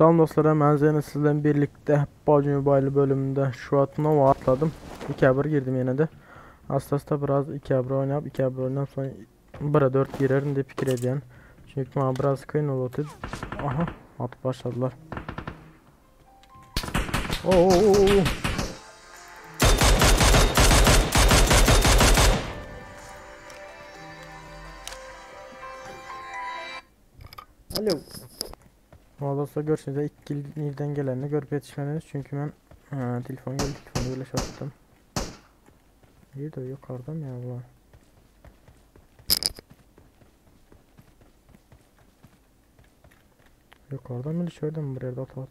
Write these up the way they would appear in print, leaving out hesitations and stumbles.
Salam dostlar, ben Zeynep sizlerle birlikte PUBG Mobile bölümünde şu an Nova atladım. 2'ye 1 girdim yine de. Asta biraz 2'ye 1 oynayıp 2'ye 1 oynayıp sonra 1'e 4 girerim diye fikir ediyorum. Çünkü bana biraz kıyın oldu. Aha, atıp başladılar. Oo. Alo. Valla görüşürüz. İlk nereden gelenini görüp yetişmediniz. Çünkü ben ha, telefon geldi. Telefonu böyle şey attım. İyi de yukarıda mı ya bu? Yukarıda mı? Şurada mı buraya da atalım?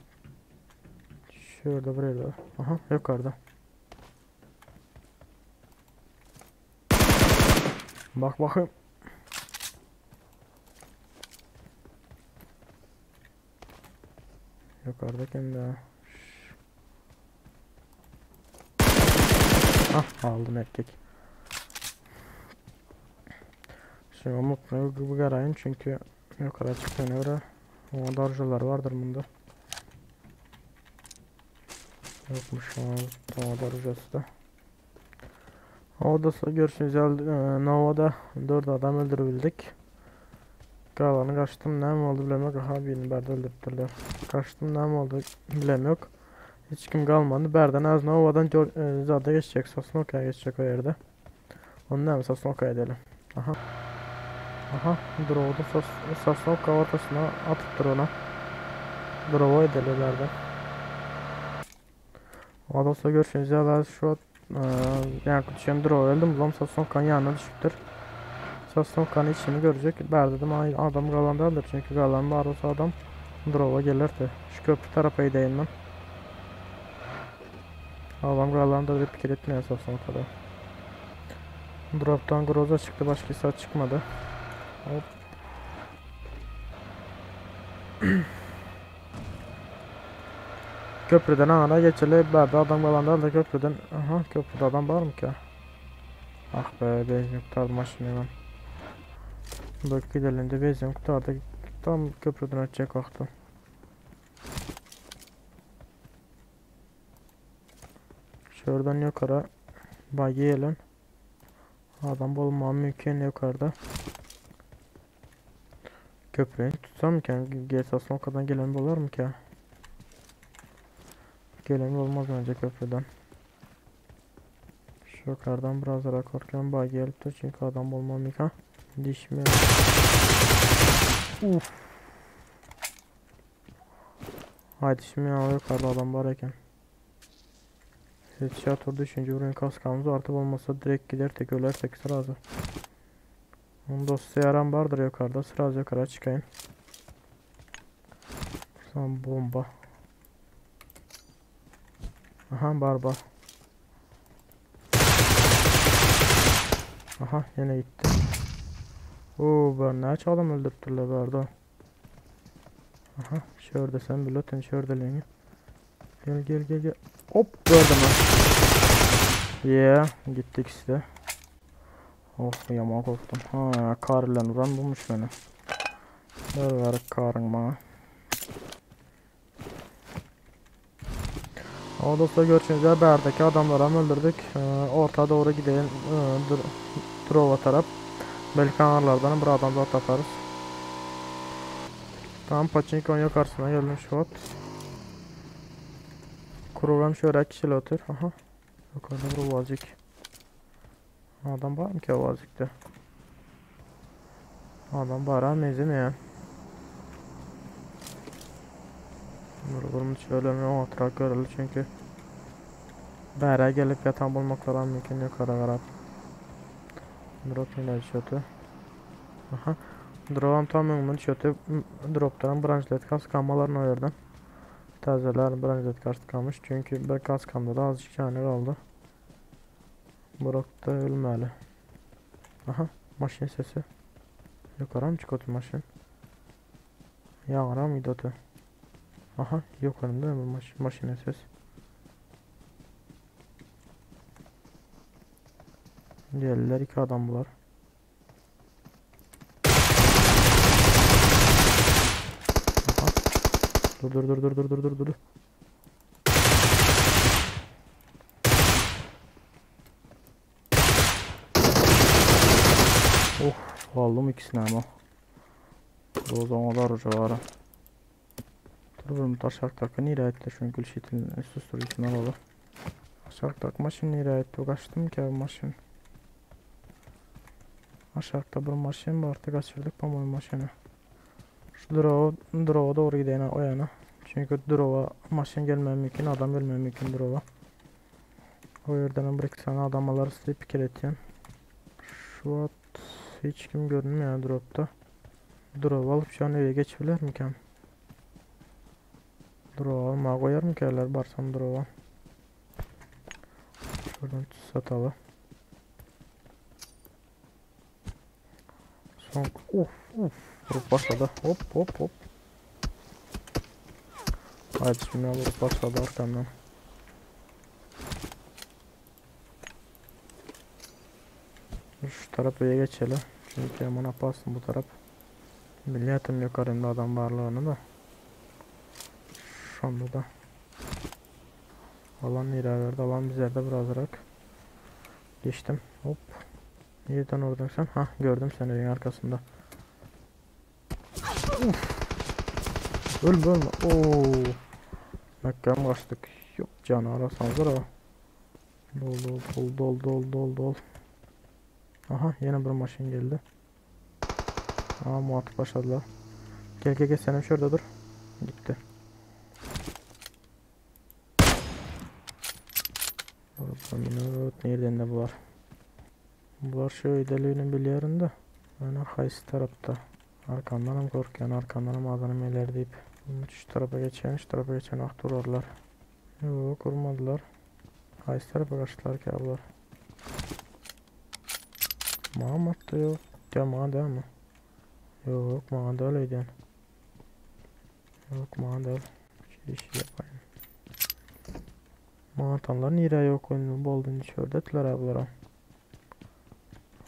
Şurada buraya da. Aha yukarıda. Bak bakayım. Yukarıda kim daha? Ah aldım erkek. Şimdi unutmayın bu garayın çünkü yukarı çıktığına göre o darjalar vardır bunda. Yokmuş o darjası da. O da görüşürüz. Nova'da 4 adam öldürebildik. Kalanı kaçtım ne mi oldu bilemek. Aha birini berde öldürttüler. Kaçtım ne mi oldu bilemiyorum. Hiç kim kalmadı. Berden az Nova'dan zada geçecek. Sosnovka'ya geçecek o yerde. Onu ne Sosnovka edelim. Aha. Aha. Drov'da Sosnovka ortasına atıptır ona. Drov'u edelim berden. O dostlar görüşürüz. Ya şu yani düşen drove öldüm. Bulam Sosnovka'nın yanına düşüptür. Sosnovka'nın içini görecek. Ben dedim adam kalan değildir. Çünkü kalan var olsa adam drova gelirdi. Şu köprü tarafa gideyim ben. Adam kalan da fikir etmeyen Sosnovka'da. Drop'tan Groza çıktı. Başka saat çıkmadı. Hop. Köprüden ana geçeli. Berde adam kalan da köprüden. Aha köprüde adam var mı ki? Ah be benzin kurtardı maşını ben. Bak gidelim de benzin kurtardı. Tam köprüden ötecek vakti. Şuradan yukarı bagiyelim. Adam bulmam mümkün yukarıda. Köprüyü tutsam mı ki? GTA'sına o kadar gelen olur mu ki? Gelen olmaz bence köprüden. Şu yukarıdan biraz daha korkuyorum. Bagi geliptir çünkü adam bulmam mümkün. Dişmi. Uf. Haydi şimdi ya yukarıda adam var iken. Headshot vurdu. Üçüncü vurun kaskamız artık olmasa direkt gider tek ölersek sırası. Onun dostu yaran vardır yukarıda. Sırası yukarı çıkayım. Son bomba. Aha barbar. Aha yine gitti. Oo ben ne adam öldürttüler barda. Aha şurada sen bilotin şurada leni. Gel gel gel gel. Hop gördüm ben. Yeah gitti ikisi de. Oh yaman korktum. Ha karla vuran bulmuş beni. Ver ver karın bana. O dostlar görüşürüz. Berdeki adamları öldürdük. Orta doğru gidelim. Drova taraf. Belki anarlardan bir adam daha taparız. Tamam Pachinko'nun yukarısına geldim şu an. Program şöyle kişiyle otur. Aha. Yukarıda bir vazik. Adam var mı ki o vazikte? Adam var ha mezim ya. Bunu şöyle mi oturak görelim çünkü. Bere gelip yatan bulmak falan mümkün yukarı karab. Drop ile düşüyordu. Aha. Drop'um tam önümün düşüyordu. Drop'tan branşlet kaskanmalarını o yerden. Tazeler branşlet kaskanmış çünkü bir kaskamda da azıcık tane kaldı. Burak da ölmeli. Aha maşin sesi. Yukarı mı çıkıyordu maşin? Yağara mı gidiyordu? Aha yukarıda mı maşin ses? Geldiler iki adam bunlar. Aha. Dur dur dur dur dur dur dur dur. Of aldım ikisini ama. O zaman da orucu var. Dur bir taşak nereye etti çünkü şitin susturucusunu alalım. Aşakdaki maşyn nirä gitdi? Gaçdym ki maşyn. Aşakda bir maşyn bardy, gaçyrdyk po-moýum maşyny. Şu drowa, drowa dogry gideýin o ýana. Çünki drowa maşyn gelmegi mümkin, adam gelmegi mümkin drowa. O ýerdenem bir iki sany adam alarys diýip pikir etýän. Şu wagt hiç kim görünmeýär dropda. Drowa alyp şu an öýe geçip bilermikäm? Drowa almaga goýarmykäler barsam drowa? Şuradan sataly. Son uf uf vurup başladı. Hop hop hop. Haydi şimdi vurup başladı arkamdan. Şu tarafa geçelim. Çünkü aman aparsın bu taraf. Milliyetim yok elimde adam varlığını da. Şu anda da. Alan nereye verdi? Alan bizlerde birazrak. Geçtim. Hop. Nereden oradan sen? Ha gördüm seni evin arkasında. Uf. Ölme ölme. Oo. Mekkem kaçtık. Yok canı arasanız o. Dol dol dol dol dol dol dol. Aha yine bir maşın geldi. Aa muhatap başladılar. Gel gel gel senin şurada dur. Gitti. Minut nereden de bular? Bular şu öydeliğini biliyorum da. Yani qaysi tarafta? Arkamdan hem korkuyan, arkamdan hem adını neler deyip. Şu tarafa geçen, şu tarafa geçen ah durarlar. Yok vurmadılar. Qaysi tarafa kaçtılar ki ablar? Muhammed da yok. Ya bana değil mi? Yok bana da öyle Yok bana değil. Şey işi yapayım. Mantanlar nereye yok oyunu boldun içerdetler ablara.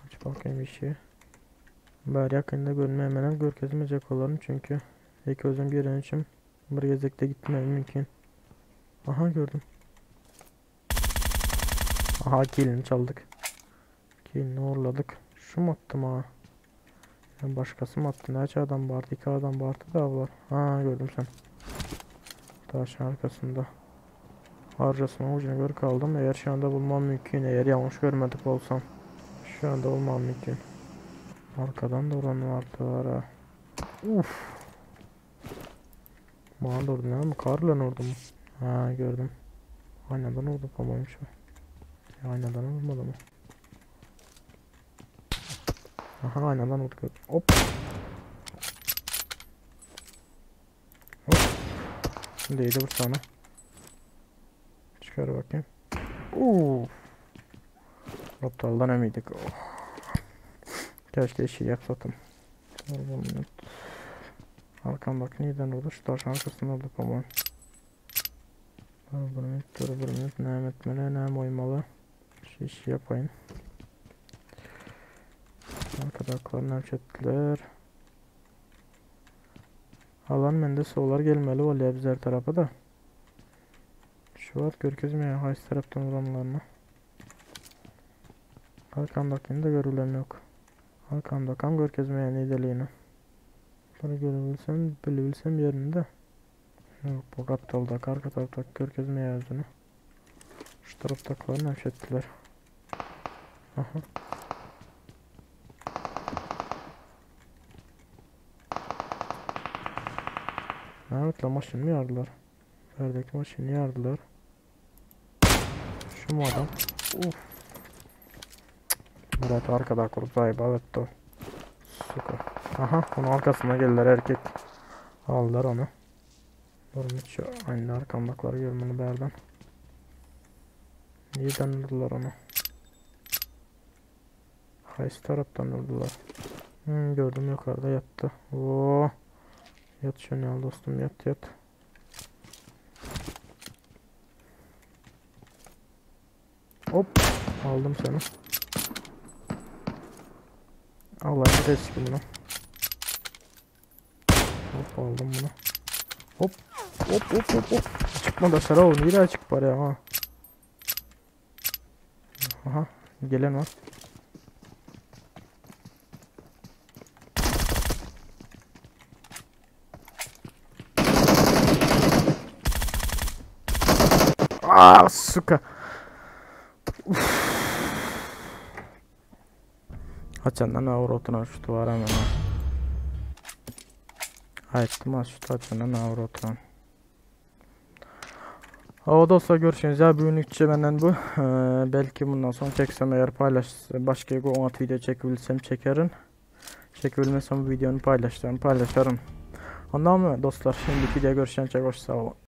Aç bakayım işi. Bari yakında görünmeye görkezmeyecek olalım çünkü ilk özüm giren için bir gezekte gitmem mümkün. Aha gördüm. Aha kilini çaldık. Kilini uğurladık. Şu mu attım ha? Yani başkası mı attı? Neçe adam vardı? İki adam vardı da ablar. Ha gördüm sen. Taşın arkasında. Harcasına ucuna göre kaldım. Eğer şu anda bulmam mümkün. Eğer yanlış görmedik olsam. Şu anda bulmam mümkün. Arkadan da oran vardı var ha. Uf. Bana da ordu mi? Karla ordu mu? Ha gördüm. Aynadan ordu pamaymış o. Aynadan olmadı mı? Aha aynadan ordu gördüm. Hop. Hop. Değdi bir tane. Çıkar bakayım. Uf. Aptaldan emiydik. Oh. Keşke işi yapsatım. Arkamdaki nereden oldu? Şu taşın arkasında oldu ama. Dur bir minut, dur bir minut. Nem etmeli, nem oymalı. Şu işi yapayım. Arkadakiler nem çettiler. Alan mende soğular gelmeli oluyor bizler tarafa da. Şu at görkezmiyor haysi taraftan olanlarını. Arkamdakini de görülem yok. Arkamdakam görkezmeyen ideliğini. Bunu görebilsem, bilebilsem yerinde. Yok bu kaptaldaki arka taraftaki görkezmeye yüzünü. Şu taraftakilerini ettiler. Aha. Evet la maşını yardılar. Yerdeki maşını yardılar. Şu mu adam? Uf. Murat arkada kurup etti o. Suka. Aha onun arkasına geldiler erkek. Aldılar onu. Durun hiç aynı arkamdakileri görmeni berden. Nereden vurdular onu? Haysi taraftan vurdular. Gördüm yukarıda yattı. Oo. Yat şunu al dostum yat yat. Hop aldım seni. Allah'ın riski bunu. Hop aldım bunu. Hop. Hop hop hop hop. Çykma daşary o. Nereye çık bari ha? Aha gelen var. Aa suka. Haçandan awr oturan şu var hemen. Aýtdym az şu haçandan awr oturan. O dostlar görüşürüz ya bugünlükçe benden bu. Ee, belki bundan sonra çeksem eğer paylaş başka bir oňat video çekebilsem çekerim. Çekebilmesem bu videonu paylaşırım paylaşırım. Ondan mı dostlar şimdiki video görüşen çok hoş sağ olun.